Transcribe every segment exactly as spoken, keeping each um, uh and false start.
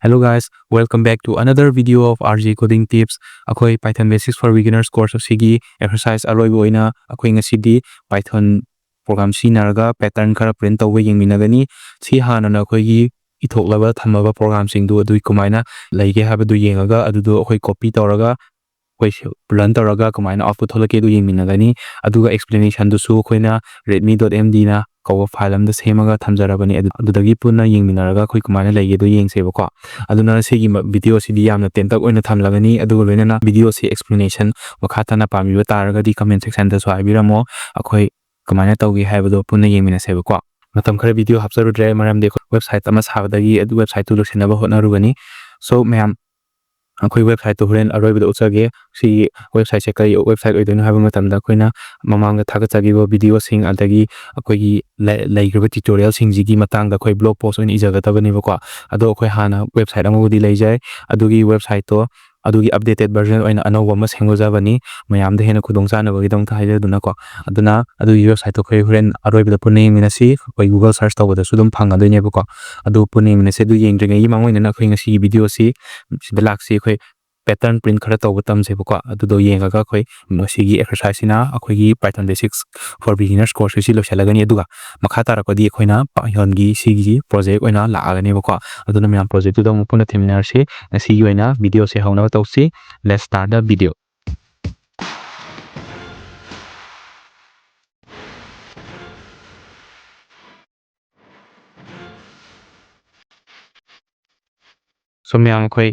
Hello guys, welcome back to another video of R J Coding Tips. ꯑꯩꯈꯣꯏ Python Basics for Beginners course ꯑꯁꯤꯒꯤ exercise ꯑꯔꯣꯏꯕ ꯑꯣꯏꯅ ꯑꯩꯈꯣꯏ ꯉꯁꯤꯗꯤ Python program ꯁꯤꯖꯤꯟꯅꯔꯒ pattern ꯈꯔ print ꯇꯧꯕ ꯌꯦꯡꯃꯤꯟꯅꯒꯅꯤ꯫ ꯁꯤ ꯍꯥꯟꯅꯅ ꯑꯩꯈꯣꯏꯒꯤ ꯏꯊꯣꯛꯂꯕ ꯊꯝꯃꯕ program ꯁꯤꯡꯗꯨ ꯑꯗꯨ ꯀꯃꯥꯏꯅ ꯂꯩꯒꯦ ꯍꯥꯏꯕꯗꯨ ꯌꯦꯡꯉꯒ ꯑꯗꯨꯗꯣ ꯑꯩꯈꯣꯏ copy ꯇꯧꯔꯒ ꯑꯩꯈꯣꯏ run ꯇꯧꯔꯒ ꯀꯃꯥꯏꯅ output ꯊꯣꯛꯂꯛꯀꯦ ꯑꯗꯨ ꯌꯦꯡꯃꯤꯟꯅꯒꯅꯤ꯫ ꯑꯗꯨꯒ explanation ꯗꯨꯁꯨ ꯑꯩꯈꯣꯏꯅ redmi dot M D ꯅ ꯀꯧꯕ file ꯑꯃꯗ ꯁꯦꯝꯃꯒ ꯊꯝꯖꯔꯕꯅꯤ꯫ ꯑꯗꯨ-, ꯑꯗꯨꯗꯒꯤ ꯄꯨꯟꯅ ꯌꯦꯡꯃꯤꯟꯅꯔꯒ ꯑꯩꯈꯣꯏ ꯀꯃꯥꯏꯅ ꯂꯩꯒꯦ ꯑꯗꯨ ꯌꯦꯡꯁꯦꯕꯀꯣ꯫ ꯑꯗꯨꯅ ꯁꯤꯒꯤ ꯃ-, video ꯁꯤꯗꯤ ꯌꯥꯝꯅ ꯇꯦꯟꯇꯛ ꯑꯣꯏꯅ ꯊꯝꯂꯒꯅꯤ꯫ ꯑꯗꯨꯒ ꯂꯣꯏꯅꯅ video ꯁꯤ explanation ꯃꯈꯥ ꯇꯥꯅ ꯄꯥꯝꯕꯤꯕ ꯇꯥꯔꯒꯗꯤ comment section ꯗꯁꯨ ꯍꯥꯏꯕꯤꯔꯝꯃꯣ꯫ ꯑꯩꯈꯣꯏ ꯀꯃꯥꯏꯅ ꯇꯧꯒꯦ ꯍꯥꯏꯕꯗꯣ ꯄꯨꯟꯅ ꯌꯦꯡꯃꯤꯟꯅꯁꯦꯕꯀꯣ꯫ ꯃꯇꯝ ꯈꯔ video ꯍꯥꯞꯆꯔꯨꯗ꯭ꯔꯦ, ꯃꯔꯝꯗꯤ ꯑꯩꯈꯣꯏ website ꯑꯃ ꯁꯥꯕꯗꯒꯤ ꯑꯗꯨ website ꯇꯨ ꯂꯣꯏꯁꯤꯟꯅꯕ ꯍꯣꯠꯅꯔꯨꯕꯅꯤ꯫ So ꯃꯌꯥꯝ, ꯑꯩꯈꯣꯏ website ꯇꯨ ꯍꯣꯔꯦꯟ ꯑꯔꯣꯏꯕꯗ ꯎꯠꯆꯒꯦ꯫ ꯁꯤꯒꯤ website ꯁꯦ ꯀꯔꯤ website ꯑꯣꯏꯗꯣꯏꯅꯣ ꯍꯥꯏꯕ ꯃꯇꯝꯗ, ꯑꯩꯈꯣꯏꯅ ꯃꯃꯥꯡꯗ ꯊꯥꯒꯠꯆꯈꯤꯕ video ꯁꯤꯡ, ꯑꯗꯒꯤ ꯑꯩꯈꯣꯏꯒꯤ ꯂꯩ-, ꯂꯩꯈ꯭ꯔꯤꯕ tutorial ꯁꯤꯡꯁꯤꯒꯤ ꯃꯇꯥꯡꯗ ꯑꯩꯈꯣꯏ blog post ꯑꯣꯏꯅ ꯏꯖꯒꯗꯕꯅꯦꯕꯀꯣ꯫ ꯑꯗꯣ ꯑꯩꯈꯣꯏ ꯍꯥꯟꯅ website ꯑꯃꯕꯨꯗꯤ ꯂꯩꯖꯩ, ꯑꯗꯨꯒꯤ website ꯇꯣ ꯑꯗꯨꯒꯤ updated version ꯑꯣꯏꯅ ꯑꯅꯧꯕ ꯑꯃ ꯁꯦꯝꯒꯠꯆꯕꯅꯤ, ꯃꯌꯥꯝꯗ ꯍꯦꯟꯅ ꯈꯨꯗꯣꯡꯆꯥꯅꯕꯒꯤꯗꯃꯛꯇ ꯍꯥꯏꯖꯗꯨꯅꯀꯣ꯫ ꯑꯗꯨꯅ ꯑꯗꯨꯒꯤ website ꯇꯣ ꯑꯩꯈꯣꯏ ꯍꯣꯔꯦꯟ ꯑꯔꯣꯏꯕꯗ ꯄꯨꯟꯅ ꯌꯦꯡꯃꯤꯟꯅꯁꯤ꯫ ꯑꯩꯈꯣꯏ Google search ꯇꯧꯕꯗꯁꯨ ꯑꯗꯨꯝ ꯐꯪꯒꯗꯣꯏꯅꯦꯕꯀꯣ꯫ ꯑꯗꯨ ꯄꯨꯟꯅ ꯌꯦꯡꯃꯤꯟꯅꯁꯤ꯫ ꯑꯗꯨ ꯌꯦꯡꯗ꯭ꯔꯤꯉꯩꯒꯤ ꯃꯥꯡꯑꯣꯏꯅꯅ ꯑꯩꯈꯣꯏ ꯉꯁꯤꯒꯤ video ꯁꯤ ꯁꯤꯗ ꯂꯥꯛꯁꯤ꯫ ꯑꯩꯈꯣꯏ pattern print ꯈꯔ ꯇꯧꯕ ꯇꯝꯁꯦꯕꯀꯣ꯫ ꯑꯗꯨꯗꯣ ꯌꯦꯡꯉꯒ ꯑꯩꯈꯣꯏ ꯃꯁꯤꯒꯤ exercise ꯁꯤꯅ ꯑꯩꯈꯣꯏꯒꯤ Python Basics for Beginners course ꯁꯤ ꯂꯣꯏꯁꯤꯜꯂꯒꯅꯤ꯫ ꯑꯗꯨꯒ ꯃꯈꯥ ꯇꯥꯔꯛꯄꯗꯤ ꯑꯩꯈꯣꯏꯅ Python ꯒꯤ ꯁꯤꯒꯤ project ꯑꯣꯏꯅ ꯂꯥꯛꯑꯒꯅꯦꯕꯀꯣ꯫ ꯑꯗꯨꯅ ꯃꯌꯥꯝ project ꯇꯨꯗ ꯑꯃꯨꯛ ꯄꯨꯟꯅ ꯊꯦꯡꯅꯔꯁꯤ꯫ ꯉꯁꯤꯒꯤ ꯑꯣꯏꯅ video ꯁꯦ ꯍꯧꯅꯕ ꯇꯧꯁꯤ꯫ Let's start the video. So ꯃꯌꯥꯝ, ꯑꯩꯈꯣꯏ,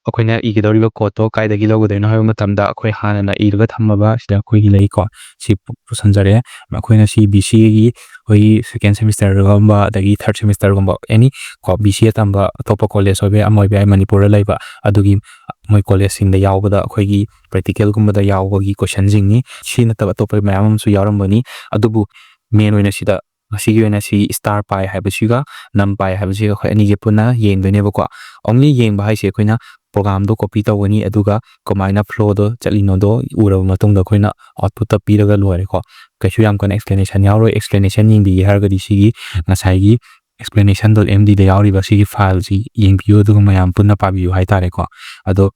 ꯑꯩꯈꯣꯏꯅ ꯏꯒꯗꯧꯔꯤꯕ code ꯇꯣ ꯀꯥꯏꯗꯒꯤ ꯂꯧꯒꯗꯣꯏꯅꯣ ꯍꯥꯏꯕ ꯃꯇꯝꯗ, ꯑꯩꯈꯣꯏ ꯍꯥꯟꯅꯅ ꯏꯔꯒ ꯊꯝꯃꯕ ꯁꯤꯗ ꯑꯩꯈꯣꯏꯒꯤ ꯂꯩꯀꯣ, ꯁꯤ ꯄꯨ-, ꯄꯨꯁꯟꯖꯔꯦ꯫ ꯑꯩꯈꯣꯏꯅ ꯁꯤ B C A ꯒꯤ ꯑꯩꯈꯣꯏꯒꯤ second semester ꯒꯨꯝꯕ ꯑꯗꯒꯤ third semester ꯒꯨꯝꯕ, any ꯀꯣ, B C A ꯇꯝꯕ ꯑꯇꯣꯞꯄ college ꯑꯣꯏꯕ ꯌꯥꯏ, ꯑꯃ ꯑꯣꯏꯕ ꯌꯥꯏ, ꯃꯅꯤꯄꯨꯔꯗ ꯂꯩꯕ, ꯑꯗꯨꯒꯤ ꯃꯣꯏ college ꯁꯤꯡꯗ ꯌꯥꯎꯕꯗ ꯑꯩꯈꯣꯏꯒꯤ practical ꯒꯨꯝꯕꯗ ꯌꯥꯎꯕꯒꯤ question ꯁꯤꯡꯅꯤ꯫ ꯁꯤ ꯅꯠꯇꯕ ꯑꯇꯣꯞꯄ ꯃꯌꯥꯝ ꯑꯃꯁꯨ ꯌꯥꯎꯔꯝꯒꯅꯤ, ꯑꯗꯨꯕꯨ main ꯑꯣꯏꯅ ꯁꯤꯗ ꯉꯁꯤꯒꯤ ꯑꯣꯏꯅ ꯁꯤ star ꯄꯥꯏ ꯍꯥꯏꯕꯁꯤꯒ numpy ꯍꯥꯏꯕꯁꯤꯒ ꯑꯩꯈꯣꯏ ꯑꯅꯤꯁꯦ ꯄꯨꯟꯅ ꯌꯦꯡꯗꯣꯏꯅꯦꯕꯀꯣ꯫ Only ꯌꯦꯡꯕ ꯍꯥꯏꯁꯦ ꯑꯩꯈꯣꯏꯅ program ꯗꯣ copy ꯇꯧꯒꯅꯤ, ꯑꯗꯨꯒ ꯀꯃꯥꯏꯅ flow ꯗꯣ ꯆꯠꯂꯤꯅꯣꯗꯣ ꯎꯔꯕ ꯃꯇꯨꯡꯗ ꯑꯩꯈꯣꯏꯅ output ꯇ ꯄꯤꯔꯒ ꯂꯣꯏꯔꯦꯀꯣ꯫ ꯀꯩꯁꯨ ꯌꯥꯝ ꯀꯟꯅ explanation ꯌꯥꯎꯔꯣꯏ꯫ Explanation ꯌꯦꯡꯕꯤꯒꯦ ꯍꯥꯏꯔꯒꯗꯤ ꯁꯤꯒꯤ ꯉꯁꯥꯏꯒꯤ explanation dot M D ꯗ ꯌꯥꯎꯔꯤꯕ ꯁꯤꯒꯤ ꯐꯥꯏꯜꯁꯤ ꯌꯦꯡꯕꯤꯌꯨ, ꯑꯗꯨꯒ ꯃꯌꯥꯝ ꯄꯨꯟꯅ ꯄꯥꯕꯤꯌꯨ ꯍꯥꯏꯇꯥꯔꯦꯀꯣ꯫ ꯑꯗꯣ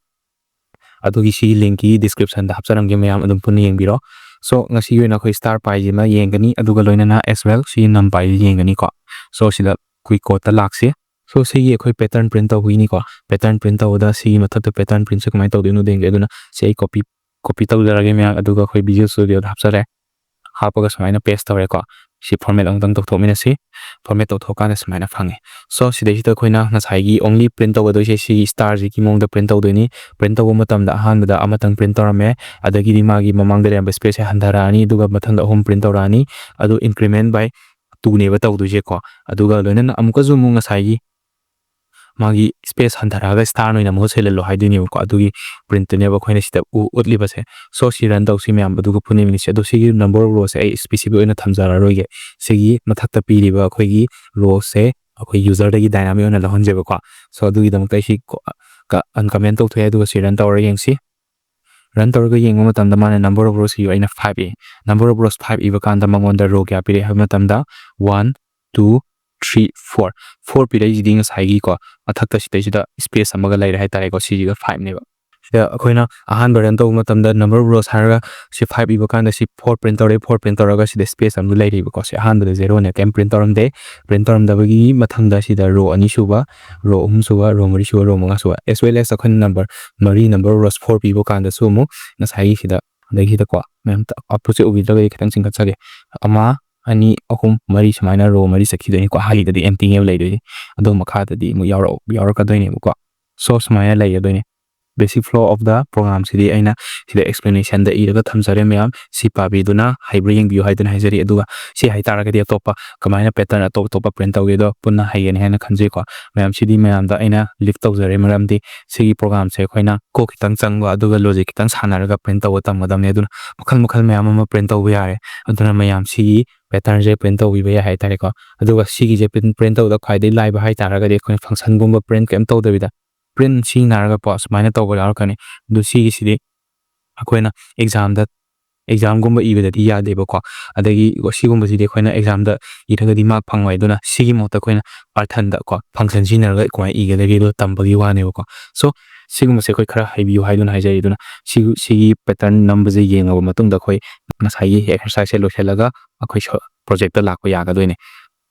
ꯑꯗꯨꯒꯤ ꯁꯤꯒꯤ ꯂꯤꯡꯀꯤ ꯗꯤꯁꯀ꯭ꯔꯤꯞꯁꯟꯗ ꯍꯥꯞꯆꯔꯝꯒꯦ, ꯃꯌꯥꯝ ꯑꯗꯨꯝ ꯄꯨꯟꯅ ꯌꯦꯡꯕꯤꯔꯣ꯫ ꯁꯣ ꯉꯁꯤꯒꯤ ꯑꯣꯏꯅ ꯑꯩꯈꯣꯏ ꯁ꯭ꯇꯥꯔ ꯄꯥꯏꯁꯤꯃ ꯌꯦꯡꯒꯅꯤ, ꯑꯗꯨꯒ ꯂꯣꯏꯅꯅ ꯑꯦꯁ ꯋꯦꯜ ꯁꯤꯒꯤ ꯅꯝ ꯄꯥꯏꯁꯤ ꯌꯦꯡꯒꯅꯤꯀꯣ꯫ ꯁꯣ ꯁꯤꯗ ꯑꯩꯈꯣꯏ ꯀꯣꯗꯇ ꯂꯥꯛꯁꯤ꯫ ꯁꯣ ꯁꯤꯒꯤ ꯑꯩꯈꯣꯏ ꯄꯦꯇꯔꯟ ꯄ꯭ꯔꯤꯟ ꯇꯧꯕꯒꯤꯅꯤꯀꯣ꯫ ꯄꯦꯇꯔꯟ ꯄ꯭ꯔꯤꯟ ꯇꯧꯕꯗ ꯁꯤꯒꯤ ꯃꯊꯛꯇ ꯄꯦꯇꯔꯟ ꯄ꯭ꯔꯤꯟꯁꯦ ꯀꯃꯥꯏꯅ ꯇꯧꯗꯣꯏꯅꯣ ꯌꯦꯡꯒꯦ꯫ ꯑꯗꯨꯅ ꯁꯤ ꯑꯩ ꯀꯣꯄꯤ ꯀꯣꯄꯤ ꯇꯧꯖꯔꯒꯦ ꯃꯌꯥꯝ, ꯑꯗꯨꯒ ꯑꯩꯈꯣꯏ ꯚꯤꯖꯨꯑꯦꯜ ꯁ꯭ꯇꯨꯗꯤꯑꯣꯗ ꯍꯥꯞꯆꯔꯦ꯫ ꯍꯥꯞꯄꯒ ꯁꯨꯃꯥꯏꯅ ꯄꯦꯁ ꯇꯧꯔꯦꯀꯣ꯫ ꯁꯤ ꯐꯣꯔꯃꯦꯠ ꯑꯃꯨꯛꯇꯪ ꯇꯧꯊꯣꯛꯃꯤꯟꯅꯁꯤ꯫ ꯐꯣꯔꯃꯦꯠ ꯇꯧꯊꯣꯛꯀꯥꯟꯗ ꯁꯨꯃꯥꯏꯅ ꯐꯪꯉꯦ꯫ ꯁꯣ ꯁꯤꯗꯩꯁꯤꯗ ꯑꯩꯈꯣꯏꯅ ꯉꯁꯥꯏꯒꯤ ꯑꯣꯡꯂꯤ ꯄ꯭ꯔꯤꯟ ꯇꯧꯒꯗꯣꯏꯁꯦ ꯁꯤꯒꯤ ꯁ꯭ꯇꯥꯔꯁꯤꯒꯤ ꯃꯑꯣꯡꯗ ꯄ꯭ꯔꯤꯟ ꯇꯧꯗꯣꯏꯅꯤ꯫ ꯄ꯭ꯔꯤꯟ ꯇꯧꯕ ꯃꯇꯝꯗ ꯑꯍꯥꯟꯕꯗ ꯑꯃꯇꯪ ꯄ꯭ꯔꯤꯟ ꯇꯧꯔꯝꯃꯦ, ꯑꯗꯒꯤꯗꯤ ꯃꯥꯒꯤ ꯃꯃꯥꯡꯗ ꯂꯩꯔꯝꯕ ꯁ꯭ꯄꯦꯁꯁꯦ ꯍꯟꯊꯔꯛꯑꯅꯤ, ꯑꯗꯨꯒ ꯃꯊꯪꯗ ꯑꯍꯨꯝ ꯄ꯭ꯔꯤꯟ ꯇꯧꯔꯛꯑꯅꯤ꯫ ꯑꯗꯨ increment by two ꯅꯦꯕ ꯇꯧꯗꯣꯏꯁꯦꯀꯣ꯫ ꯑꯗꯨꯒ ꯂꯣꯏꯅꯅ ꯑꯃꯨꯛꯀꯁꯨ ꯑꯃꯨꯛ ꯉꯁꯥꯏꯒꯤ ꯃꯥꯒꯤ ꯁ꯭ꯄꯦꯁ ꯍꯟꯊꯔꯛꯑꯒ ꯁ꯭ꯇꯥꯔꯅ ꯑꯣꯏꯅ ꯃꯍꯨꯠ ꯁꯤꯜꯍꯜꯂꯣ ꯍꯥꯏꯗꯣꯏꯅꯦꯕꯀꯣ꯫ ꯑꯗꯨꯒꯤ ꯄ꯭ꯔꯤꯟꯠꯇꯨꯅꯦꯕ ꯑꯩꯈꯣꯏꯅ ꯁꯤꯗ ꯎ-, ꯎꯠꯂꯤꯕꯁꯦ꯫ ꯁꯣ ꯁꯤ ꯔꯟ ꯇꯧꯁꯤ ꯃꯌꯥꯝ, ꯑꯗꯨꯒ ꯄꯨꯟꯅ ꯌꯦꯡꯃꯤꯟꯅꯁꯤ꯫ ꯑꯗꯣ ꯁꯤꯒꯤ ꯅꯝꯕꯔ ꯑꯣꯐ ꯔꯣꯁꯦ ꯑꯩ ꯁ꯭ꯄꯦꯁꯤꯐꯤꯛ ꯑꯣꯏꯅ ꯊꯝꯖꯔꯔꯣꯏꯒꯦ꯫ ꯁꯤꯒꯤ ꯃꯊꯛꯇ ꯄꯤꯔꯤꯕ ꯑꯩꯈꯣꯏꯒꯤ ꯔꯣꯁꯦ ꯑꯩꯈꯣꯏ ꯌꯨꯖꯔꯗꯒꯤ ꯗꯥꯏꯅꯥꯃꯤꯛ ꯑꯣꯏꯅ ꯂꯧꯍꯟꯖꯦꯕꯀꯣ꯫ ꯁꯣ ꯑꯗꯨꯒꯤꯗꯃꯛꯇ ꯑꯩ ꯁꯤ ꯀꯣ-, ꯀ-, ꯑꯟꯀꯃꯦꯟ ꯇꯧꯊꯣꯛꯑꯦ, ꯑꯗꯨꯒ ꯁꯤ ꯔꯟ ꯇꯧꯔꯒ ꯌꯦꯡꯁꯤ꯫ ꯔꯟ ꯇꯧꯔꯒ ꯌꯦꯡꯕ ꯃꯇꯝꯗ ꯃꯥꯅ ꯅꯝꯕꯔ ꯑꯣꯐ ꯔꯣꯁ ꯏꯌꯨ ꯑꯩꯅ ꯐꯥꯏꯚ ꯏ꯫ ꯅꯝꯕꯔ ꯑꯣꯐ ꯔꯣꯁ ꯐꯥꯏꯚ ꯏꯕ ꯀꯥꯟꯗ ꯃꯉꯣꯟꯗ ꯔꯣ ꯀꯌꯥ ꯄꯤꯔꯛꯑꯦ ꯍꯥꯏꯕ ꯃꯇꯝꯗ one, two, three, four. Four ꯄꯤꯔꯛꯏꯁꯤꯗꯤ ꯉꯁꯥꯏꯒꯤꯀꯣ ꯃꯊꯛꯇ ꯁꯤꯗꯩꯁꯤꯗ ꯁ꯭ꯄꯦꯁ ꯑꯃꯒ ꯂꯩꯔꯦ ꯍꯥꯏꯇꯥꯔꯦꯀꯣ, ꯁꯤꯁꯤꯒ ꯐꯥꯏꯚꯅꯦꯕ꯫ ꯁꯤꯗ ꯑꯩꯈꯣꯏꯅ ꯑꯍꯥꯟꯕ ꯔꯟ ꯇꯧꯕ ꯃꯇꯝꯗ ꯅꯝꯕꯔ ꯑꯣꯐ ꯔꯣꯁ ꯍꯥꯏꯔꯒ ꯁꯤ ꯐꯥꯏꯚ ꯏꯕ ꯀꯥꯟꯗ ꯁꯤ ꯐꯣꯔ ꯄ꯭ꯔꯤꯟ ꯇꯧꯔꯦ, ꯐꯣꯔ ꯄ꯭ꯔꯤꯟ ꯇꯧꯔꯒ ꯁꯤꯗ ꯁ꯭ꯄꯦꯁ ꯑꯃ ꯂꯩꯔꯤꯕꯀꯣ꯫ ꯁꯤ ꯑꯍꯥꯟꯕꯗ ꯖꯦꯔꯣꯅꯦ, ꯀꯩꯝ ꯄ꯭ꯔꯤꯟ ꯇꯧꯔꯝꯗꯦ꯫ ꯄ꯭ꯔꯤꯟ ꯇꯧꯔꯝꯗꯕꯒꯤ ꯃꯊꯪꯗ ꯁꯤꯗ ꯔꯣ ꯑꯅꯤꯁꯨꯕ, ꯔꯣ ꯑꯍꯨꯝꯁꯨꯕ, ꯔꯣ ꯃꯔꯤꯁꯨꯕ, ꯔꯣ ꯃꯉꯥꯁꯨꯕ, as well as ꯑꯩꯈꯣꯏꯅ ꯅꯝꯕꯔ ꯃꯔꯤ, ꯅꯝꯕꯔ ꯑꯣꯐ ꯔꯣꯁ ꯐꯣꯔ ꯄꯤꯕ ꯀꯥꯟꯗꯁꯨ ꯑꯃꯨꯛ ꯉꯁꯥꯏꯒꯤ ꯁꯤꯗ, ꯑꯗꯒꯤ ꯁꯤꯗꯀꯣ ꯃꯌꯥꯝ ꯑꯥꯎꯠꯄꯨꯠꯁꯦ ꯎꯕꯤꯗ꯭ꯔꯒꯗꯤ ꯈꯤꯇꯪ ꯆꯤꯡꯈꯠꯆꯒꯦ꯫ ꯑꯃ, ꯑꯅꯤ, ꯑꯍꯨꯝ, ꯃꯔꯤ ꯁꯨꯃꯥꯏꯅ ꯔꯣ ꯃꯔꯤ ꯆꯠꯈꯤꯗꯣꯏꯅꯤꯀꯣ꯫ ꯑꯍꯥꯟꯕꯗꯗꯤ ꯑꯦꯝꯇꯤꯅꯦꯕ ꯂꯩꯗꯣꯏꯁꯦ, ꯑꯗꯣ ꯃꯈꯥꯗꯗꯤ ꯑꯃꯨꯛ ꯌꯥꯎꯔꯛ-, ꯌꯥꯎꯔꯛꯀꯗꯣꯏꯅꯦꯕꯀꯣ꯫ ꯁꯣ ꯁꯨꯃꯥꯏꯅ ꯂꯩꯒꯗꯣꯏꯅꯦ꯫ Basic flow of the programꯁꯤꯗꯤ ꯑꯩꯅ ꯁꯤꯗ ꯑꯦꯛꯁꯄ꯭ꯂꯦꯅꯦꯁꯟꯗ ꯏꯔꯒ ꯊꯝꯖꯔꯦ ꯃꯌꯥꯝ, ꯁꯤ ꯄꯥꯕꯤꯗꯨꯅ ꯍꯩꯕ꯭ꯔꯥ ꯌꯦꯡꯕꯤꯌꯨ ꯍꯥꯏꯗꯨꯅ ꯍꯥꯏꯖꯔꯤ꯫ ꯑꯗꯨꯒ ꯁꯤ ꯍꯥꯏꯇꯥꯔꯒꯗꯤ ꯑꯇꯣꯞꯄ ꯀꯃꯥꯏꯅ ꯄꯦꯇꯔꯟ ꯑꯇꯣꯞ ꯑꯇꯣꯞꯄ ꯄ꯭ꯔꯤꯟ ꯇꯧꯒꯦꯗꯣ ꯄꯨꯟꯅ ꯍꯩꯒꯅꯤ ꯍꯥꯏꯅ ꯈꯟꯖꯩꯀꯣ꯫ ꯃꯌꯥꯝ ꯁꯤꯗꯤ ꯃꯌꯥꯝꯗ ꯑꯩꯅ ꯂꯤꯐ ꯇꯧꯖꯔꯦ, ꯃꯔꯝꯗꯤ ꯁꯤꯒꯤ ꯄ꯭ꯔꯣꯒꯥꯝꯁꯦ ꯑꯩꯈꯣꯏꯅ ꯀꯣꯛ ꯈꯤꯇꯪ ꯆꯪꯕ ꯑꯗꯨꯒ ꯂꯣꯖꯤꯛ ꯈꯤꯇꯪ ꯁꯥꯟꯅꯔꯒ ꯄ꯭ꯔꯤꯟ ꯇꯧꯕ ꯇꯝꯒꯗꯕꯅꯦ꯫ ꯑꯗꯨꯅ ꯃꯈꯜ ꯃꯈꯜ ꯃꯌꯥꯝ ꯑꯃ ꯄ꯭ꯔꯤꯟ ꯇꯧꯕ ꯌꯥꯔꯦ꯫ ꯑꯗꯨꯅ ꯃꯌꯥꯝ ꯁꯤꯒꯤ ꯄꯦꯇꯔꯟꯁꯦ ꯄ꯭ꯔꯤꯟ ꯇꯧꯕꯤꯕ ꯌꯥꯏ ꯍꯥꯏꯇꯥꯔꯦꯀꯣ꯫ ꯑꯗꯨꯒ ꯁꯤꯒꯤꯁꯦ ꯄ꯭ꯔꯤꯟ, ꯄ꯭ꯔꯤꯟ ꯇꯧꯕꯗ ꯈ꯭ꯋꯥꯏꯗꯒꯤ ꯂꯥꯏꯕ ꯍꯥꯏꯇꯥꯔꯒꯗꯤ ꯑꯩꯈꯣꯏꯅ ꯐꯪꯁꯟꯒꯨꯝꯕ ꯄ꯭ꯔꯤꯟ ꯀꯩꯝ ꯇꯧꯗꯕꯤꯗ ꯄ꯭ꯔꯤꯟ ꯁꯤ ꯅꯥꯏꯔꯒꯀꯣ ꯁꯨꯃꯥꯏꯅ ꯇꯧꯕ ꯌꯥꯎꯔꯛꯀꯅꯤ꯫ ꯑꯗꯨ ꯁꯤꯒꯤꯁꯤꯗꯤ ꯑꯩꯈꯣꯏꯅ ꯑꯦꯛꯖꯥꯝꯗ ꯑꯦꯛꯖꯥꯝꯒꯨꯝꯕ ꯏꯕꯗꯗꯤ ꯌꯥꯗꯦꯕꯀꯣ꯫ ꯑꯗꯒꯤ ꯁꯤꯒꯨꯝꯕꯁꯤꯗꯤ ꯑꯩꯈꯣꯏꯅ ꯑꯦꯛꯖꯥꯝꯗ ꯏꯔꯒꯗꯤ ꯃꯥꯔꯛ ꯐꯪꯉꯣꯏ꯫ ꯑꯗꯨꯅ ꯁꯤꯒꯤ ꯃꯍꯨꯠꯇ ꯑꯩꯈꯣꯏꯅ ꯄꯥꯏꯊꯟꯗ ꯀꯣ ꯐꯪꯁꯟ ꯁꯤꯖꯤꯟꯅꯔꯒ ꯀꯃꯥꯏꯅ ꯏꯒꯗꯒꯦꯗꯣ ꯇꯝꯕꯒꯤ ꯋꯥꯅꯦꯕꯀꯣ꯫ So ꯁꯤꯒꯨꯝꯕꯁꯦ ꯑꯩꯈꯣꯏ ꯈꯔ ꯍꯩꯕꯤꯌꯨ ꯍꯥꯏꯗꯨꯅ ꯍꯥꯏꯖꯔꯤ꯫ ꯑꯗꯨꯅ ꯁꯤ ꯁꯤꯒꯤ ꯄꯦꯇꯔꯟ ꯅꯝꯕꯁꯦ ꯌꯦꯡꯉꯕ ꯃꯇꯨꯡꯗ ꯑꯩꯈꯣꯏ ꯉꯁꯥꯏꯒꯤ ꯑꯦꯛꯁꯔꯁꯥꯏꯖꯁꯦ ꯂꯣꯏꯁꯤꯜꯂꯒ ꯑꯩꯈꯣꯏ ꯄ꯭ꯔꯣꯖꯦꯛꯇ ꯂꯥꯛꯄ ꯌꯥꯒꯗꯣꯏꯅꯦ꯫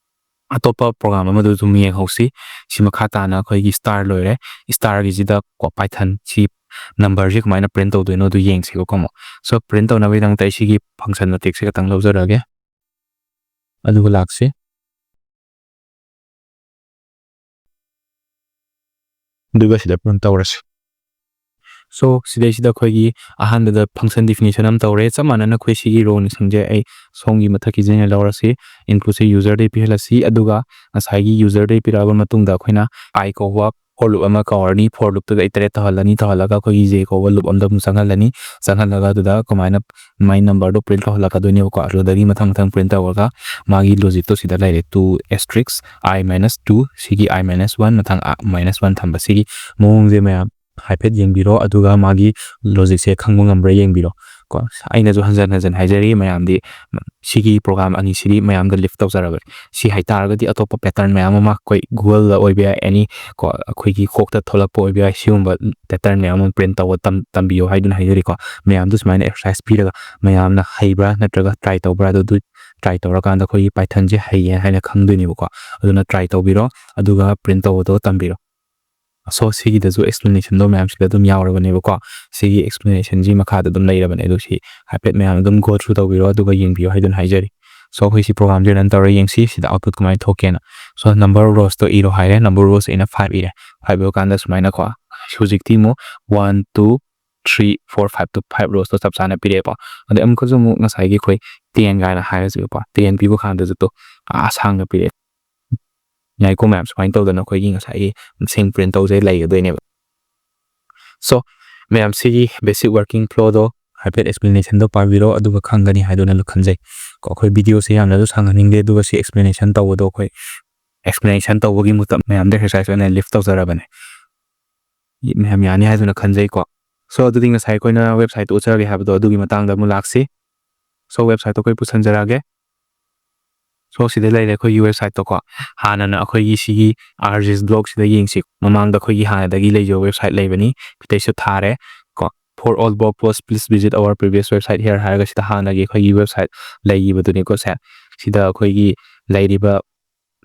ꯑꯇꯣꯞꯄ ꯄ꯭ꯔꯣꯒ꯭ꯔꯥꯝ ꯑꯃꯗꯨ ꯑꯗꯨꯝ ꯌꯦꯡꯍꯧꯁꯤ꯫ ꯁꯤ ꯃꯈꯥ ꯇꯥꯅ ꯑꯩꯈꯣꯏꯒꯤ ꯁ꯭ꯇꯥꯔ ꯂꯣꯏꯔꯦ꯫ ꯁ꯭ꯇꯥꯔꯒꯤꯁꯤꯗ ꯀꯣ ꯄꯥꯏꯊꯟ ꯁꯤ ꯅꯝꯕꯔꯁꯤ ꯀꯃꯥꯏꯅ ꯄ꯭ꯔꯤꯟ ꯇꯧꯗꯣꯏꯅꯣ ꯑꯗꯨ ꯌꯦꯡꯁꯦꯕꯀꯣ ꯑꯃꯨꯛ꯫ So ꯄ꯭ꯔꯤꯟ ꯇꯧꯅꯕꯒꯤꯗꯃꯛꯇ ꯑꯩ ꯁꯤꯒꯤ ꯐꯪꯁꯟ ꯃꯇꯦꯛꯁꯦ ꯈꯛꯇꯪ ꯂꯧꯖꯔꯒꯦ꯫ ꯑꯗꯨꯒ ꯂꯥꯛꯁꯤ꯫ ꯑꯗꯨꯒ ꯁꯤꯗ ꯄ꯭ꯔꯤꯟ ꯇꯧꯔꯁꯤ꯫ So ꯁꯤꯗꯩꯁꯤꯗ ꯑꯩꯈꯣꯏꯒꯤ ꯑꯍꯥꯟꯕꯗ ꯐꯪꯁꯟ ꯗꯤꯐꯤꯅꯤꯁꯟ ꯑꯃ ꯇꯧꯔꯦ꯫ ꯆꯞ ꯃꯥꯟꯅꯅ ꯑꯩꯈꯣꯏ ꯁꯤꯒꯤ ꯔꯣꯅꯤꯁꯤꯡꯁꯦ ꯑꯩ ꯁꯣꯝꯒꯤ ꯃꯊꯛꯀꯤꯁꯤꯅ ꯂꯧꯔꯁꯤ꯫ ꯏꯟꯄꯨꯠꯁꯦ ꯌꯨꯖꯔꯗꯩ ꯄꯤꯍꯜꯂꯁꯤ꯫ ꯑꯗꯨꯒ ꯉꯁꯥꯏꯒꯤ ꯌꯨꯖꯔꯗꯩ ꯄꯤꯔꯛꯑꯕ ꯃꯇꯨꯡꯗ ꯑꯩꯈꯣꯏꯅ ꯑꯥꯏ ꯀꯧꯕ ꯐꯣꯔ ꯂꯨꯞ ꯑꯃ ꯀꯧꯔꯅꯤ꯫ ꯐꯣꯔ ꯂꯨꯞꯇꯨꯗ ꯑꯩ ꯇꯔꯦꯠ ꯇꯧꯍꯜꯂꯅꯤ꯫ ꯇꯧꯍꯜꯂꯒ ꯑꯩꯈꯣꯏꯒꯤ ꯖꯦ ꯀꯧꯕ ꯂꯨꯞ ꯑꯃꯗ ꯑꯃꯨꯛ ꯆꯪꯍꯜꯂꯅꯤ꯫ ꯆꯪꯍꯜꯂꯒ ꯑꯗꯨꯗ ꯀꯃꯥꯏꯅ ꯃꯥꯏ ꯅꯝꯕꯔꯗꯣ ꯄ꯭ꯔꯤꯟ ꯇꯧꯍꯜꯂꯛꯀꯗꯣꯏꯅꯦꯕꯀꯣ꯫ ꯑꯗꯨꯗꯒꯤ ꯃꯊꯪ ꯃꯊꯪ ꯄ꯭ꯔꯤꯟ ꯇꯧꯔꯒ ꯃꯥꯒꯤ ꯂꯣꯖꯤꯛꯇꯣ ꯁꯤꯗ ꯂꯩꯔꯦ꯫ ꯇꯨ ꯑꯦꯁꯇ꯭ꯔꯤꯛꯁ ꯑꯥꯏ ꯃꯥꯏꯅꯁ ꯇꯨ, ꯁꯤꯒꯤ ꯑꯥꯏ ꯃꯥꯏꯅꯁ ꯋꯥꯟ, ꯃꯊꯪ ꯃꯥꯏꯅꯁ ꯋꯥꯟ ꯊꯝꯕ꯫ ꯁꯤꯒꯤ ꯃꯑꯣꯡꯁꯦ ꯃꯌꯥꯝ ꯍꯥꯏꯐꯦꯠ ꯌꯦꯡꯕꯤꯔꯣ, ꯑꯗꯨꯒ ꯃꯥꯒꯤ ꯂꯣꯖꯤꯛꯁꯦ ꯈꯪꯕ ꯉꯝꯕ꯭ꯔꯥ ꯌꯦꯡꯕꯤꯔꯣ ꯀꯣ꯫ ꯑꯩꯅꯁꯨ ꯍꯟꯖꯟ ꯍꯟꯖꯟ ꯍꯥꯏꯖꯔꯤ, ꯃꯌꯥꯝꯗꯤ ꯁꯤꯒꯤ ꯄ꯭ꯔꯣꯒ꯭ꯔꯥꯝ ꯑꯅꯤꯁꯤꯗꯤ ꯃꯌꯥꯝꯗ ꯂꯤꯐ ꯇꯧꯖꯔꯕꯅꯤ꯫ ꯁꯤ ꯍꯥꯏꯇꯥꯔꯒꯗꯤ ꯑꯇꯣꯞꯄ ꯄꯦꯇꯔꯟ ꯃꯌꯥꯝ ꯑꯃ ꯑꯩꯈꯣꯏ ꯒꯨꯒꯜꯗ ꯑꯣꯏꯕ ꯌꯥꯏ, ꯑꯦꯅꯤ ꯀꯣ ꯑꯩꯈꯣꯏꯒꯤ ꯀꯣꯛꯇ ꯊꯣꯛꯂꯛꯄ ꯑꯣꯏꯕ ꯌꯥꯏ꯫ ꯁꯤꯒꯨꯝꯕ ꯄꯦꯇꯔꯟ ꯃꯌꯥꯝ ꯑꯃ ꯄ꯭ꯔꯤꯟ ꯇꯧꯕ ꯇꯝ-, ꯇꯝꯕꯤꯌꯣ ꯍꯥꯏꯗꯨꯅ ꯍꯥꯏꯖꯔꯤꯀꯣ꯫ ꯃꯌꯥꯝꯗ ꯁꯨꯃꯥꯏꯅ ꯑꯦꯛꯁꯔꯁꯥꯏꯁ ꯄꯤꯔꯒ ꯃꯌꯥꯝꯅ ꯍꯩꯕ꯭ꯔꯥ ꯅꯠꯇ꯭ꯔꯒ ꯇ꯭ꯔꯥꯏ ꯇꯧꯕ꯭ꯔꯥ, ꯑꯗꯨ ꯇ꯭ꯔꯥꯏ ꯇꯧꯔꯀꯥꯟꯗ ꯑꯩꯈꯣꯏꯒꯤ ꯄꯥꯏꯊꯟꯁꯦ ꯍꯩꯌꯦ ꯍꯥꯏꯅ ꯈꯪꯗꯣꯏꯅꯦꯕꯀꯣ꯫ ꯑꯗꯨꯅ ꯇ꯭ꯔꯥꯏ ꯇꯧꯕꯤꯔꯣ, ꯑꯗꯨꯒ ꯄ꯭ꯔꯤꯟ ꯇꯧꯕꯗꯣ ꯇꯝꯕꯤꯔꯣ꯫ So ꯁꯤꯒꯤꯗꯁꯨ ꯑꯦꯛꯁꯄ꯭ꯂꯦꯅꯦꯁꯟꯗꯣ ꯃꯌꯥꯝꯁꯤꯗ ꯑꯗꯨꯝ ꯌꯥꯎꯔꯕꯅꯦꯕꯀꯣ꯫ ꯁꯤꯒꯤ ꯑꯦꯛꯁꯄ꯭ꯂꯦꯅꯦꯁꯟꯁꯤ ꯃꯈꯥꯗ ꯑꯗꯨꯝ ꯂꯩꯔꯕꯅꯦ꯫ ꯑꯗꯣ ꯁꯤ ꯍꯥꯏꯐꯦꯠ ꯃꯌꯥꯝ ꯑꯗꯨꯝ ꯒꯣ ꯊ꯭ꯔꯨ ꯇꯧꯕꯤꯔꯣ, ꯑꯗꯨꯒ ꯌꯦꯡꯕꯤꯌꯣ ꯍꯥꯏꯗꯨꯅ ꯍꯥꯏꯖꯔꯤ꯫ So ꯑꯩꯈꯣꯏ ꯁꯤ ꯄ꯭ꯔꯣꯒ꯭ꯔꯥꯝꯁꯦ ꯔꯟ ꯇꯧꯔ ꯌꯦꯡꯁꯤ, ꯁꯤꯗ ꯑꯥꯎꯠꯄꯨꯠ ꯀꯃꯥꯏꯅ ꯊꯣꯛꯀꯦꯅ꯫ So ꯅꯝꯕꯔ ꯔꯣꯁꯇꯣ ꯏꯔꯣ ꯍꯥꯏꯔꯦ꯫ ꯅꯝꯕꯔ ꯔꯣꯁ ꯑꯩꯅ ꯐꯥꯏꯚ ꯏꯔꯦ꯫ ꯐꯥꯏꯚ ꯏꯕ ꯀꯥꯟꯗ ꯁꯨꯃꯥꯏꯅꯀꯣ, ꯍꯧꯖꯤꯛꯇꯤ ꯑꯃꯨꯛ ꯋꯥꯟ, ꯇꯨ, ꯊ꯭ꯔꯤ, ꯐꯣꯔ, ꯐꯥꯏꯚꯇꯣ, ꯐꯥꯏꯚ ꯔꯣꯁꯇꯣ ꯆꯞ ꯆꯥꯅ ꯄꯤꯔꯛꯑꯦꯀꯣ꯫ ꯑꯗꯩ ꯑꯃꯨꯛꯀꯁꯨ ꯑꯃꯨꯛ ꯉꯁꯥꯏꯒꯤ ꯑꯩꯈꯣꯏ ꯇꯦꯟ ꯀꯥꯏꯅ ꯍꯥꯏꯔꯁꯦꯕꯀꯣ, ꯇꯦꯟ ꯄꯤꯕ ꯀꯥꯟꯗꯁꯨ ꯇꯣ ꯑꯥ ꯁꯥꯡꯅ ꯄꯤꯔꯛꯑꯦ꯫ ꯌꯥꯏꯀꯣ ꯃꯌꯥꯝ, ꯁꯨꯃꯥꯏꯅ ꯇꯧꯗꯅ ꯑꯩꯈꯣꯏꯒꯤ ꯉꯁꯥꯏꯒꯤ ꯃꯁꯤꯡ ꯄ꯭ꯔꯤꯟ ꯇꯧꯖꯦ ꯂꯩꯒꯗꯣꯏꯅꯦꯕ꯫ So ꯃꯌꯥꯝ, ꯁꯤꯒꯤ ꯕꯦꯁꯤꯛ ꯋꯥꯔꯀꯤꯡ ꯐ꯭ꯂꯣꯗꯣ ꯍꯥꯏꯐꯦꯠ ꯑꯦꯛꯁꯄ꯭ꯂꯦꯅꯦꯁꯟꯗꯣ ꯄꯥꯕꯤꯔꯣ, ꯑꯗꯨꯒ ꯈꯪꯒꯅꯤ ꯍꯥꯏꯗꯨꯅ ꯈꯟꯖꯩ꯫ ꯀꯣ ꯑꯩꯈꯣꯏ ꯚꯤꯗꯤꯑꯣꯁꯦ ꯌꯥꯝꯅꯁꯨ ꯁꯥꯡꯍꯟꯅꯤꯡꯗꯦ, ꯑꯗꯨꯒ ꯁꯤ ꯑꯦꯛꯁꯄ꯭ꯂꯦꯅꯦꯁꯟ ꯇꯧꯕꯗꯣ ꯑꯩꯈꯣꯏ ꯑꯦꯛꯁꯄ꯭ꯂꯦꯅꯦꯁꯟ ꯇꯧꯕꯒꯤ ꯃꯍꯨꯠꯇ ꯃꯌꯥꯝꯗ ꯑꯦꯛꯁꯔꯁꯥꯏꯁ ꯑꯣꯏꯅ ꯂꯤꯐ ꯇꯧꯖꯔꯕꯅꯦ꯫ ꯃꯌꯥꯝ ꯌꯥꯅꯤ ꯍꯥꯏꯗꯨꯅ ꯈꯟꯖꯩꯀꯣ꯫ So ꯑꯗꯨꯗꯤ ꯉꯁꯥꯏ ꯑꯩꯈꯣꯏꯅ website ꯇꯨ ꯎꯠꯆꯔꯒꯦ ꯍꯥꯏꯕꯗꯣ ꯑꯗꯨꯒꯤ ꯃꯇꯥꯡꯗ ꯑꯃꯨꯛ ꯂꯥꯛꯁꯤ꯫ So website ꯇꯣ ꯑꯩꯈꯣꯏ ꯄꯨꯁꯟꯖꯔꯛꯑꯒꯦ꯫ So ꯁꯤꯗ ꯂꯩꯔꯦ ꯑꯩꯈꯣꯏꯒꯤ website ꯇꯣ ꯀꯣ꯫ ꯍꯥꯟꯅꯅ ꯑꯩꯈꯣꯏꯒꯤ ꯁꯤꯒꯤ R J S blog ꯁꯤꯗ ꯌꯦꯡꯁꯤ꯫ ꯃꯃꯥꯡꯗ ꯑꯩꯈꯣꯏꯒꯤ ꯍꯥꯟꯅꯗꯒꯤ ꯂꯩꯖꯕ website ꯂꯩꯕꯅꯤ꯫ ꯁꯤꯗꯩꯁꯤꯗ ꯊꯥꯔꯦ ꯀꯣ꯫ "For all blog posts, please visit our previous website here" ꯍꯥꯏꯔꯒ ꯁꯤꯗ ꯍꯥꯟꯅꯒꯤ ꯑꯩꯈꯣꯏꯒꯤ website ꯂꯩꯈꯤꯕꯗꯨꯅꯤꯀꯣ ꯁꯦ꯫ ꯁꯤꯗ ꯑꯩꯈꯣꯏꯒꯤ ꯂꯩꯔꯤꯕ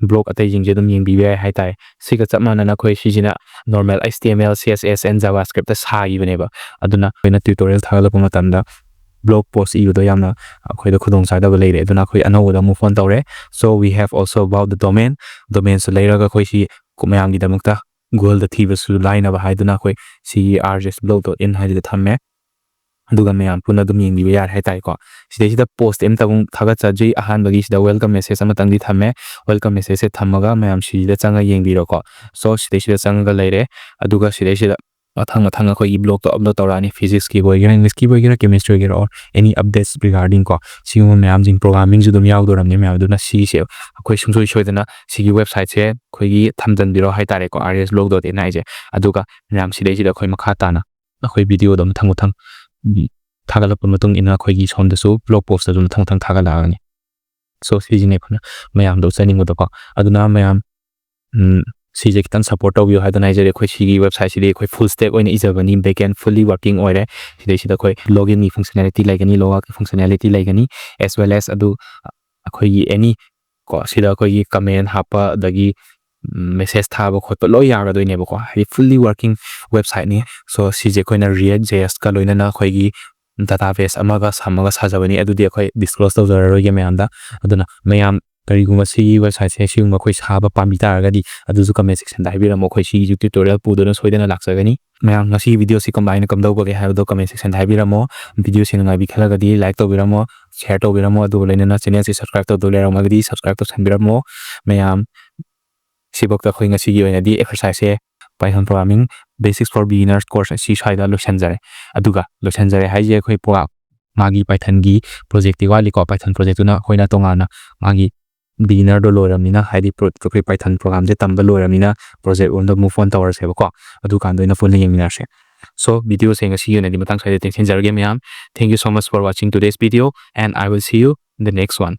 blog ꯑꯇꯩꯁꯤꯡꯁꯦ ꯑꯗꯨꯝ ꯌꯦꯡꯕꯤꯕ ꯌꯥꯏ ꯍꯥꯏꯇꯥꯔꯦ꯫ ꯁꯤꯒ ꯆꯞ ꯃꯥꯟꯅꯅ ꯑꯩꯈꯣꯏ ꯁꯤꯁꯤꯅ normal H T M L, C S S and JavaScript ꯇ ꯁꯥꯈꯤꯕꯅꯦꯕ꯫ ꯑꯗꯨꯅ ꯑꯩꯈꯣꯏꯅ tutorial ꯊꯥꯒꯠꯂꯛꯄ ꯃꯇꯝꯗ blog post ꯏꯕꯗꯣ ꯌꯥꯝꯅ ꯑꯩꯈꯣꯏꯗ ꯈꯨꯗꯣꯡꯆꯥꯗꯕ ꯂꯩꯔꯦ꯫ ꯑꯗꯨꯅ ꯑꯩꯈꯣꯏ ꯑꯅꯧꯕꯗ move on ꯇꯧꯔꯦ꯫ So we have also bought the domain. Domain ꯁꯨ ꯂꯩꯔꯒ ꯑꯩꯈꯣꯏ ꯁꯤ ꯃꯌꯥꯝꯒꯤꯗꯃꯛꯇ Google ꯗ ꯊꯤꯕꯁꯨ ꯂꯥꯏꯅꯕ ꯍꯥꯏꯗꯨꯅ ꯑꯩꯈꯣꯏ ꯁꯤꯒꯤ R J S blog dot in ꯍꯥꯏꯁꯤꯗ ꯊꯝꯃꯦ꯫ ꯑꯗꯨꯒ ꯃꯌꯥꯝ ꯄꯨꯟꯅ ꯑꯗꯨꯝ ꯌꯦꯡꯕꯤꯕ ꯌꯥꯔꯦ ꯍꯥꯏꯇꯥꯔꯦꯀꯣ꯫ ꯁꯤꯗꯩꯁꯤꯗ post ꯑꯃꯇꯪ ꯊꯥꯒꯠꯆꯗ꯭ꯔꯤ꯫ ꯑꯍꯥꯟꯕꯒꯤ ꯁꯤꯗ welcome message ꯑꯃꯇꯪꯗꯤ ꯊꯝꯃꯦ꯫ Welcome message ꯁꯦ ꯊꯝꯃꯒ ꯃꯌꯥꯝ ꯁꯤꯁꯤꯗ ꯆꯪꯉ ꯌꯦꯡꯕꯤꯔꯣꯀꯣ꯫ So ꯁꯤꯗꯩꯁꯤꯗ ꯆꯪꯉꯒ ꯂꯩꯔꯦ꯫ ꯑꯗꯨꯒ ꯁꯤꯗꯩꯁꯤꯗ ꯃꯊꯪ ꯃꯊꯪ ꯑꯩꯈꯣꯏꯒꯤ blog ꯇꯣ upload ꯇꯧꯔꯛꯑꯅꯤ꯫ Physics ꯀꯤꯕꯨ ꯑꯣꯏꯒꯦꯔꯥ, English ꯀꯤꯕꯨ ꯑꯣꯏꯒꯦꯔꯥ, Chemistry ꯑꯣꯏꯒꯦꯔꯥ, or any updates regarding ꯀꯣ, ꯁꯤꯒꯨꯝꯕ ꯃꯌꯥꯝꯁꯤꯡ, programming ꯁꯨ ꯑꯗꯨꯝ ꯌꯥꯎꯗꯣꯔꯝꯅꯤ ꯃꯌꯥꯝ꯫ ꯑꯗꯨꯅ ꯁꯤꯁꯦ ꯑꯩꯈꯣꯏ ꯁꯨꯡꯁꯣꯏ ꯁꯣꯏꯗꯅ ꯁꯤꯒꯤ website ꯁꯦ ꯑꯩꯈꯣꯏꯒꯤ ꯊꯝꯖꯟꯕꯤꯔꯣ ꯍꯥꯏꯇꯥꯔꯦꯀꯣ, R J S blog dot in ꯍꯥꯏꯁꯦ꯫ ꯑꯗꯨꯒ ꯃꯌꯥꯝ ꯁꯤꯗꯩꯁꯤꯗ ꯑꯩꯈꯣꯏ ꯃꯈꯥ ꯇꯥꯅ ꯑꯩꯈꯣꯏ video ꯗꯣ ꯃꯊꯪ ꯃꯊꯪ, ꯎꯝ, ꯊꯥꯒꯠꯂꯛꯄ ꯃꯇꯨꯡ ꯏꯟꯅ ꯑꯩꯈꯣꯏꯒꯤ ꯁꯣꯝꯗꯁꯨ blog post ꯇꯁꯨ ꯃꯊꯪ ꯃꯊꯪ ꯊꯥꯒꯠꯂꯛꯑꯅꯤ꯫ So ꯁꯤꯁꯤꯅꯦ ꯑꯩꯈꯣꯏꯅ ꯃꯌꯥꯝꯗ ꯎꯠꯆꯅꯤꯡꯕꯗꯣꯀꯣ꯫ ꯑꯗꯨꯅ ꯃꯌꯥꯝ, ꯎꯝ, ꯁꯤꯁꯦ ꯈꯤꯇꯪ support ꯇꯧꯕꯤꯌꯨ ꯍꯥꯏꯗꯨꯅ ꯍꯥꯏꯖꯔꯤ꯫ ꯑꯩꯈꯣꯏ ꯁꯤꯒꯤ website ꯁꯤꯗꯤ ꯑꯩꯈꯣꯏ full stack ꯑꯣꯏꯅ ꯏꯖꯕꯅꯤ, back end fully working ꯑꯣꯏꯔꯦ꯫ ꯁꯤꯗꯩꯁꯤꯗ ꯑꯩꯈꯣꯏ login ꯒꯤ functionality ꯂꯩꯒꯅꯤ, log out ꯀꯤ functionality ꯂꯩꯒꯅꯤ, as well as ꯑꯗꯨ ꯑꯩꯈꯣꯏꯒꯤ any ꯀꯣ, ꯁꯤꯗ ꯑꯩꯈꯣꯏꯒꯤ comment ꯍꯥꯞꯄ, ꯑꯗꯒꯤ, ꯎꯝ, message ꯊꯥꯕ ꯈꯣꯠꯄ ꯂꯣꯏ ꯌꯥꯒꯗꯣꯏꯅꯦꯕꯀꯣ꯫ ꯍꯥꯏꯗꯤ fully working website ꯅꯤ꯫ So ꯁꯤꯁꯦ ꯑꯩꯈꯣꯏꯅ React JS ꯀ ꯂꯣꯏꯅꯅ ꯑꯩꯈꯣꯏꯒꯤ database ꯑꯃꯒ ꯁꯝꯃꯒ ꯁꯥꯖꯕꯅꯤ꯫ ꯑꯗꯨꯗꯤ ꯑꯩꯈꯣꯏ disclose ꯇꯧꯖꯔꯔꯣꯏꯒꯦ ꯃꯌꯥꯝꯗ꯫ ꯑꯗꯨꯅ ꯃꯌꯥꯝ ꯀꯔꯤꯒꯨꯝꯕ ꯁꯤꯒꯤ website ꯁꯦ ꯁꯤꯒꯨꯝꯕ ꯑꯩꯈꯣꯏ ꯁꯥꯕ ꯄꯥꯝꯕꯤ ꯇꯥꯔꯒꯗꯤ ꯑꯗꯨꯁꯨ comment section ꯗ ꯍꯥꯏꯕꯤꯔꯝꯃꯣ꯫ ꯑꯩꯈꯣꯏ ꯁꯤꯒꯤꯁꯨ tutorial ꯄꯨꯗꯨꯅ ꯁꯣꯏꯗꯅ ꯂꯥꯛꯆꯒꯅꯤ꯫ ꯃꯌꯥꯝ ꯉꯁꯤꯒꯤ video ꯁꯤ ꯀꯃꯥꯏꯅ ꯀꯝꯗꯧꯕꯒꯦ ꯍꯥꯏꯕꯗꯣ comment section ꯗ ꯍꯥꯏꯕꯤꯔꯝꯃꯣ꯫ Video ꯁꯤ ꯅꯨꯡꯉꯥꯏꯕꯤ ꯈꯜꯂꯒꯗꯤ like ꯇꯧꯕꯤꯔꯝꯃꯣ, share ꯇꯧꯕꯤꯔꯝꯃꯣ, ꯑꯗꯨꯒ ꯂꯣꯏꯅꯅ channel ꯁꯤ subscribe ꯇꯧꯗꯕ ꯂꯩꯔꯝꯃꯒꯗꯤ subscribe ꯇꯧꯁꯟꯕꯤꯔꯝꯃꯣ꯫ ꯃꯌꯥꯝ ꯁꯤꯐꯥꯎꯗ ꯑꯩꯈꯣꯏ ꯉꯁꯤꯒꯤ ꯑꯣꯏꯅꯗꯤ exercise say Python Programming Basics for Beginners course ꯑꯁꯤ ꯁ꯭ꯋꯥꯏꯗ ꯂꯣꯏꯁꯟꯖꯔꯦ꯫ ꯑꯗꯨꯒ ꯂꯣꯏꯁꯟꯖꯔꯦ ꯍꯥꯏꯁꯦ ꯑꯩꯈꯣꯏ ꯄꯨꯔꯥ ꯃꯥꯒꯤ Python ꯒꯤ project ꯇꯤ ꯋꯥꯠꯂꯤꯀꯣ꯫ Python project ꯇꯨꯅ ꯑꯩꯈꯣꯏꯅ ꯇꯣꯉꯥꯟꯅ ꯃꯥꯒꯤ beginner ꯗꯣ ꯂꯣꯏꯔꯕꯅꯤꯅ, ꯍꯥꯏꯗꯤ pro-, ꯑꯩꯈꯣꯏ Python program ꯁꯦ ꯇꯝꯕ ꯂꯣꯏꯔꯕꯅꯤꯅ project ꯔꯣꯝꯗ move on ꯇꯧꯔꯁꯦꯕꯀꯣ꯫ ꯑꯗꯨꯀꯥꯟꯗ ꯑꯣꯏꯅ ꯄꯨꯟꯅ ꯌꯦꯡꯃꯤꯟꯅꯔꯁꯦ꯫ So, video ꯁꯦ ꯉꯁꯤꯒꯤ ꯑꯣꯏꯅꯗꯤ ꯃꯇꯥꯡ ꯁ꯭ꯋꯥꯏꯗ ꯇꯦꯟꯁꯤꯟꯖꯔꯒꯦ ꯃꯌꯥꯝ. Thank you so much for watching today's video, and I will see you in the next one.